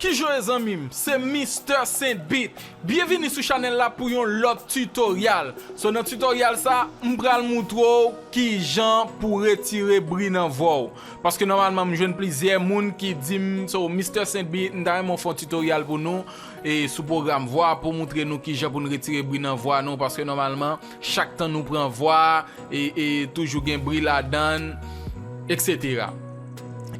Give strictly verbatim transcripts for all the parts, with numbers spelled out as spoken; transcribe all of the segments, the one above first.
Kijan w ye zanmi m? Se Mister Saint Beat. Byenvini sou chanèl la pou yon lòt tutorial. So nan tutorial sa, m pral moutre w kijan pou retire bri nan vwa w. Paske nòmalman m jwenn plizyè moun ki di m, so Mister Saint Beat, m ta renmen w fè yon tutorial pou nou, e sou pwogram vwa pou moutre nou kijan pou n retire bri nan vwa nou, paske nòmalman chak tan nou pran vwa, e, e toujou gen bri ladan l, et cetera.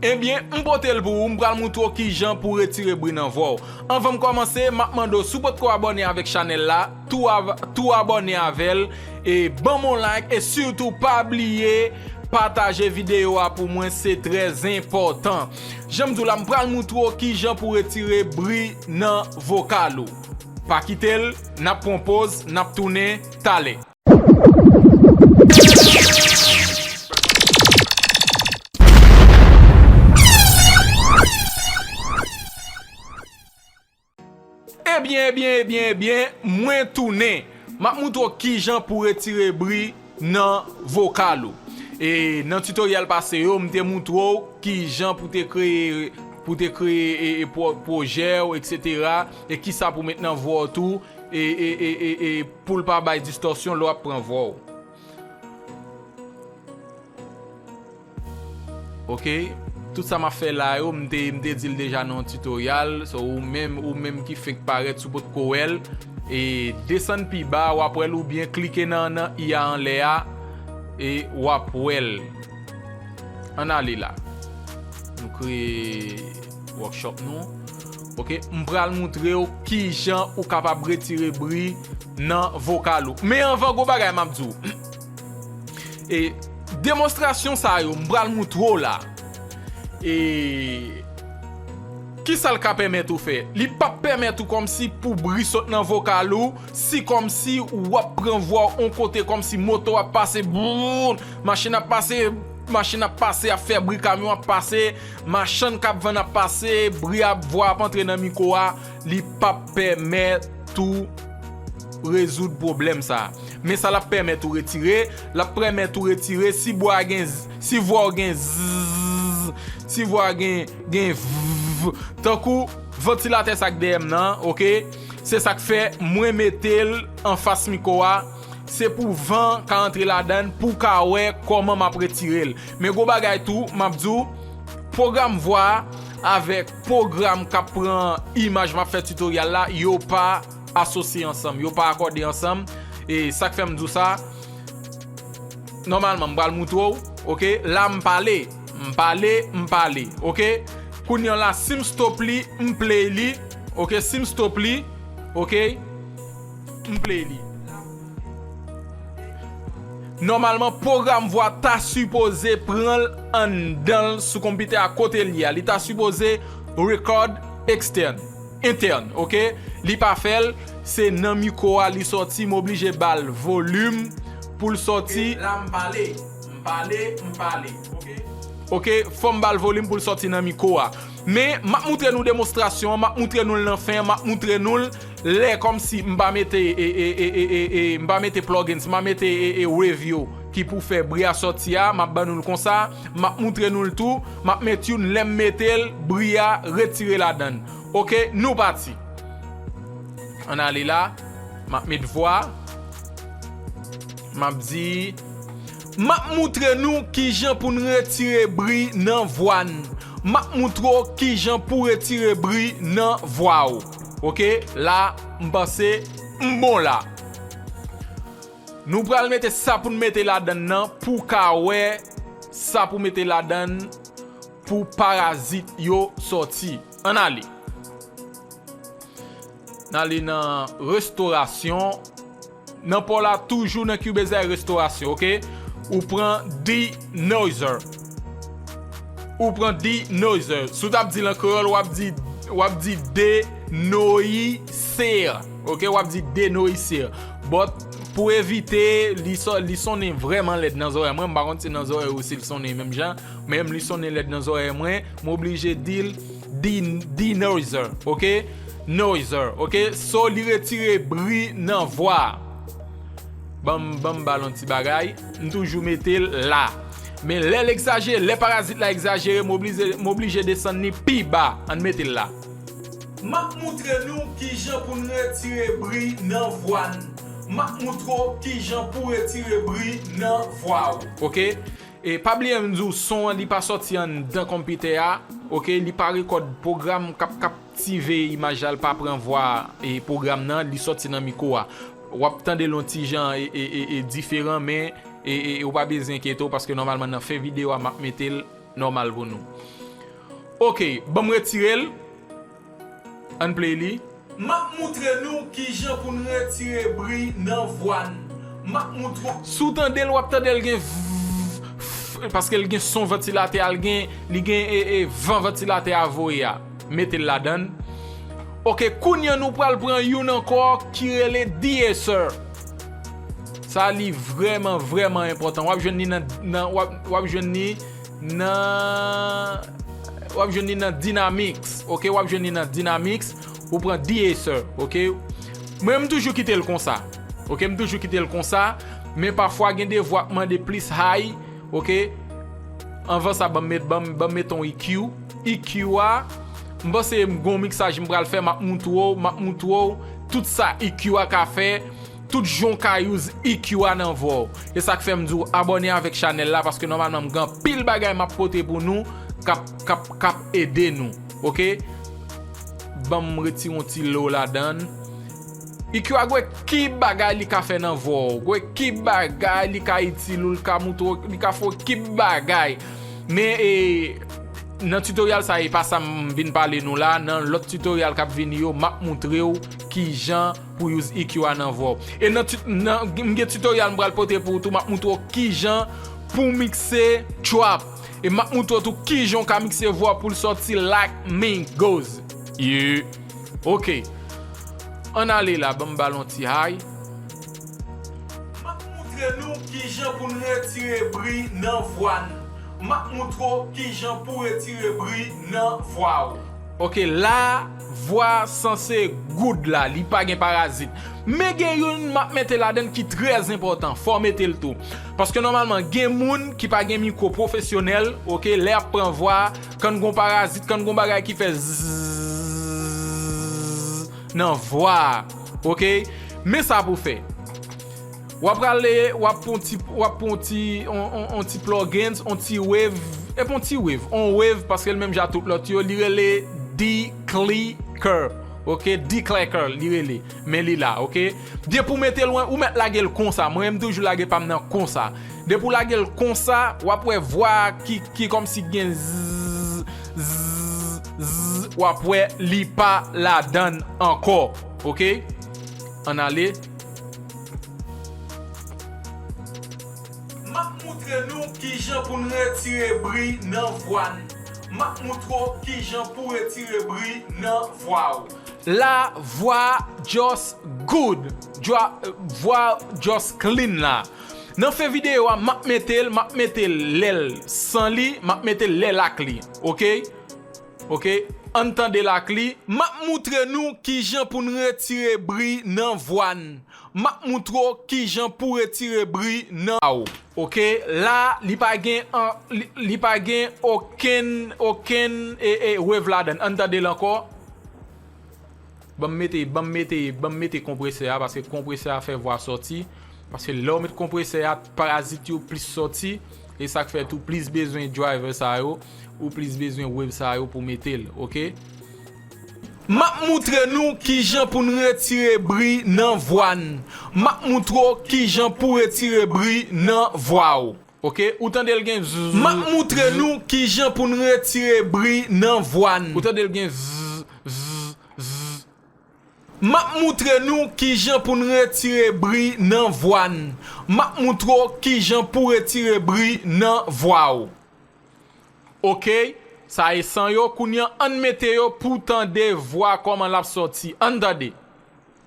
Ebyen, m pote l pou ou, m pral moutre w kijan pou w retire bri nan vwa w. Anvan m kòmanse, m ap mande w, si w potko abòne avèk chanèl la, tou, av, tou abòne avè l, e ban m yon like, e sitou pa bliye pataje videyo a pou mwen, se trè enpòtan. Jan m di w la, m pral moutre w kijan pou w retire bri nan vokal ou. Pa kite l, n ap pran poz, n ap tounen talè. Ebyen, ebyen, ebyen, ebyen, mwen tounen. M ap moutre w kijan pou w retire bri nan vokal ou. E nan tutorial pase yo, m te moutre w kijan pou te kreye, pou te kreye e, e pwo- pwojè w, et cetera. E kisa pou met nan vwa w tou, e, e, e, e, e pou l pa bay distòsyon lè w ap pran vwa w. Ok, tout sa m ap fè la yo, m te, m te di l deja nan yon tutorial. So, ou menm, ou menm ki fenk parèt, si w potko wè l, e desann pi ba, w ap wè l, oubyen klike nan, nan i a anlè a, e w ap wè l. Ann ale la. Nou kreye workshop nou. Ok, m pral moutre w kijan ou kapab retire bri nan vokal ou. Men anvan, gwo bagay m ap di w. E demonstrasyon sa yo, m pral moutre w la. E kisa l ka pèmèt ou fè? Li p ap pèmèt ou kòmsi pou bri sot nan vokal ou, si kòmsi w ap pran vwa w yon kote, kòmsi moto ap pase, boum, machin ap pase, machin ap pase, ap fè bri, kamyon ap pase, machann k ap vann ap pase, bri ap, vwa ap antre nan mikwo a, li p ap pèmèt ou rezoud pwoblèm sa a. Men sa l ap pèmèt ou retire, l ap pèmèt ou retire si bwa gen z, si vwa w gen zzz, si vwa gen, gen vv, tankou vantilatè sa k dèyè m nan, ok? Se sa k fè mwen mete l anfas mikwo a, se pou van ka antre ladan l, pou w ka wè kòman m ap retire l. Men gwo bagay tou, m ap di w, pwogram vwa a avèk pwogram k ap pran imaj m ap fè tutorial la, yo pa asosye ansanm, yo pa akòde ansanm. E sa k fè m di w sa, nòmalman, m pral moutre w, ok? La, m pale, m pale, m pale, ok? Kounye a la, si m stop li, m play li, ok? Si m stop li, ok? M play li. Nòmalman, pwogram vwa ta sipoze pran l anndan l sou konpitè a kote l ye a. Li ta sipoze record extern, intern, ok? Li pa fè l, se nan mikwo a li sòti, m oblije ba l volim pou l sòti. La m pale, m pale, m pale, ok? Ok, fò m ba l volim pou l sòti nan mikwo a. Men, m ap moutre nou demonstrasyon an, m ap moutre nou l nan fen an, m ap moutre nou l lè kòmsi m pa mete, e, e, m pa mete plugins, m pa mete, e, e, wave yo ki pou fè bri a sòti a, m ap ban nou l konsa, m ap moutre nou l tou, m ap met youn, lè m mete l, bri a retire ladan l. Ok, nou pati. Ann ale la, m ap met vwa, m ap di, m ap moutre nou kijan pou n retire bri nan vwa n. M ap moutre w kijan pou retire bri nan vwa w. Ok, la, m panse m bon la. Nou pral mete sa pou n mete ladan l nan pou w ka wè sa pou mete ladan l pou parazit yo sòti. Ann ale. N ale nan restorasyon. Nan pa w la, toujou nan Cubase restorasyon, ok? Ou pran denoiser. Ou pran denoiser. Si w t ap di l an kreyòl, w ap di, w ap di denoiser. Ok, w ap di denoiser. But, pou evite, li, so, li sonnen vrèman lèd nan zòrèy mwen. M pa konn si nan zòrèy ou si l sonnen menm jan. Men li sonnen lèd nan zòrèy mwen. M oblije di l de, denoiser. Ok? Noiser. Ok? So, li retire bri nan vwa a. Ban m, ban m ba l yon ti bagay. M toujou mete l la. Men lè l egzajere, lè parazit la egzajere, m oblije, m oblije desann li pi ba. Ann mete l la. M ap moutre nou kijan pou n retire bri nan vwa n. M ap moutre w kijan pou w retire bri nan vwa w. Oke? E pa bliye m di w, son an li pa sòti anndan konpitè a, oke? Li pa rekòd pwogram k ap kaptive imaj la, li pa pran vwa e pwogram nan, li sòti nan mikwo a. W ap tande l yon ti jan e, e, e, e diferan, men e, e, e w pa bezwen enkyete w, paske nòmalman nan fen videyo a m ap mete l nòmal pou nou. Oke, ban m retire l. Ann play li. M ap moutre nou kijan pou n retire bri nan vwa n. M ap moutre w. Si w tande l, w ap tande l gen vv, vv, paske l gen son vantilatè a, l gen, li gen e, e, van vantilatè a voye a. Mete l ladan l. Oke, kounye a nou pral pran youn ankò ki rele de-esser. Sa li vrèman, vrèman enpòtan. W ap jwenn li nan, nan, w ap, w ap jwenn li nan, w ap jwenn li nan Dynamics, oke? W ap jwenn li nan Dynamics, ou pran de-esser, oke? Mwen, m toujou kite l konsa, oke? M toujou kite l konsa, men pafwa gen de vwa k mande plis high, oke? Anvan sa, ban m met, ban m, ban m met on E Q. E Q a, m panse m gon miksaj m pral fè, m ap moutre w, m ap moutre w tout sa E Q a ka fè, tout jan w ka use E Q a nan vwa w. E sa k fè m di w abòne avèk chanèl la, paske nòmalman m gen anpil bagay m ap pote pou nou k ap, k ap, k ap ede nou. Oke? Ban m retire yon ti lo ladan l. E Q a, gwe ki bagay li ka fè nan vwa w. Gwe ki bagay li ka itil ou, li ka moutre w, li ka fè w ki bagay. Men, e, nan tutorial sa, e pa sa m vin pale nou la. Nan lòt tutorial k ap vini yo, m ap moutre w kijan pou use E Q a nan vwa w. E nan, ti- nan, m gen tutorial m pral pote pou ou tou, m ap moutre w kijan pou mikse trap. E m ap moutre w tou kijan w ka mikse vwa w pou l sòti like mingos. Yeah. Oke. Ann ale la, ban m ba l yon ti high. M ap moutre nou kijan pou n retire bri nan vwa n. M ap moutre w kijan pou w retire bri nan vwa w. Oke, la, vwa sanse good la, li pa gen parazit. Men gen youn m ap mete ladan l ki trè enpòtan, fò w mete l tou. Paske nòmalman, gen moun ki pa gen mikwo pwofesyonèl, oke, lè y ap pran vwa, kan gon parazit, kan gon bagay ki fè zzzz nan vwa a, oke? Men sa pou fè. W ap prale, w ap pran ti, w ap pran ti, on, on, on ti plugins, on ti wave, e pa on ti wave, on wave, paske l menm jan tout lòt yo, li rele declicker, oke? Declicker, li rele. Men li la, oke? Depi w mete l, ou mèt lage l konsa. Mwen, m toujou lage pa m nan konsa. Depi w lage l konsa, w ap wè vwa a ki, ki kòmsi gen zzzz, zzzz, zzzz, w ap wè li pa ladan l ankò. Oke? Ann ale. M ap moutre nou kijan pou n retire bri nan vwa n. M ap moutre w kijan pou w retire bri nan vwa w. La, vwa just good. Vwa, vwa just clean la. Nan fen videyo a, m ap mete l, m ap mete l lè l san li, m ap mete l lè l ak li. Oke? Oke? Ann tande l ak li. M ap moutre nou kijan pou n retire bri nan vwa n. M ap moutre w kijan pou w retire bri nan vwa w. Oke? La, li pa gen an, li, li pa gen okenn, okenn, e, e, wave ladan l. Ann tande l ankò. Ban m mete, ban m mete, ban m mete konpresè a, paske konpresè a fè vwa sòti. Paske lè w met konpresè a, parazit yo plis sòti. E sa k fè tou plis bezwen driver sa yo, ou plis bezwen wave sa yo pou mete l, oke? M ap moutre nou kijan pou n retire bri nan vwa n. M ap moutre w kijan pou w retire bri nan vwa w. Oke? Ou tande l gen zzz. M ap moutre nou kijan pou n retire bri nan vwa n. Ou tande l gen zzz, zzz, zzz. M ap moutre nou kijan pou n retire bri nan vwa n. M ap moutre w kijan pou w retire bri nan vwa w. Oke, sa e san yo. Kounye a, ann mete yo pou w tande vwa kòman l ap sòti. Ann tande.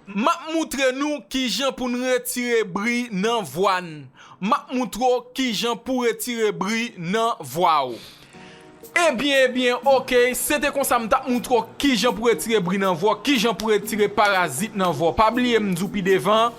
M ap moutre nou kijan pou n retire bri nan vwa n. M ap moutre w kijan pou w retire bri nan vwa w. Ebyen, ebyen, oke, se te konsa m t ap moutre w kijan pou retire bri nan vwa w, kijan pou retire parazit nan vwa w. Pa bliye m di w pi devan,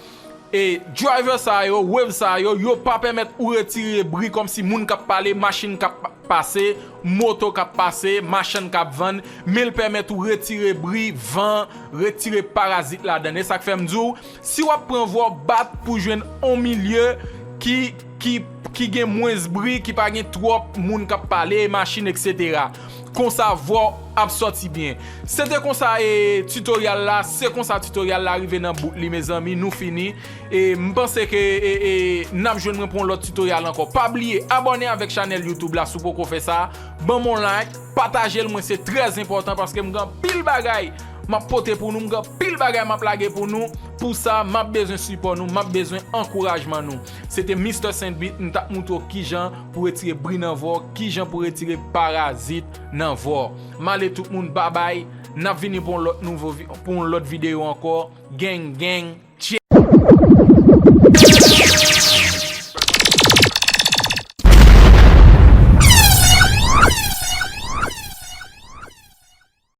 e driver sa yo, wave sa yo, yo pa pèmèt ou retire bri kòmsi moun k ap pale, machin k ap pase, moto k ap pase, machann k ap vann, men l pèmèt ou retire bri, van, retire parazit ladan l. E sa k fè m di w, si w ap pran vò, bat pou jwenn on milye ki, ki, ki gen mwens bri, ki pa gen twòp moun k ap pale, machin, etsetera. Konsa vò ap sòti byen. Se te konsa e tutorial la, se konsa tutorial la rive nan bout li, mezanmi, nou fini. E m panse ke e, e, n ap jwenn mwen pou yon lòt tutorial ankò. Pa bliye abòne avèk chanèl YouTube la si w poko fè sa. Ban m yon like, pataje l, mwen se trè enpòtan paske m gen anpil bagay m ap pote pou nou, m gen anpil bagay m ap lage pou nou. Pou sa, m ap bezwen sipò nou, m ap bezwen ankourajman nou. Se te Mister Saint Beat, m t ap moutre w kijan pou retire bri nan vò, kijan pou retire parazit nan vò. M ale tout moun, babay. N ap vini pou yon lòt nouvo vi- pou yon lòt videyo ankò. Gang, gang.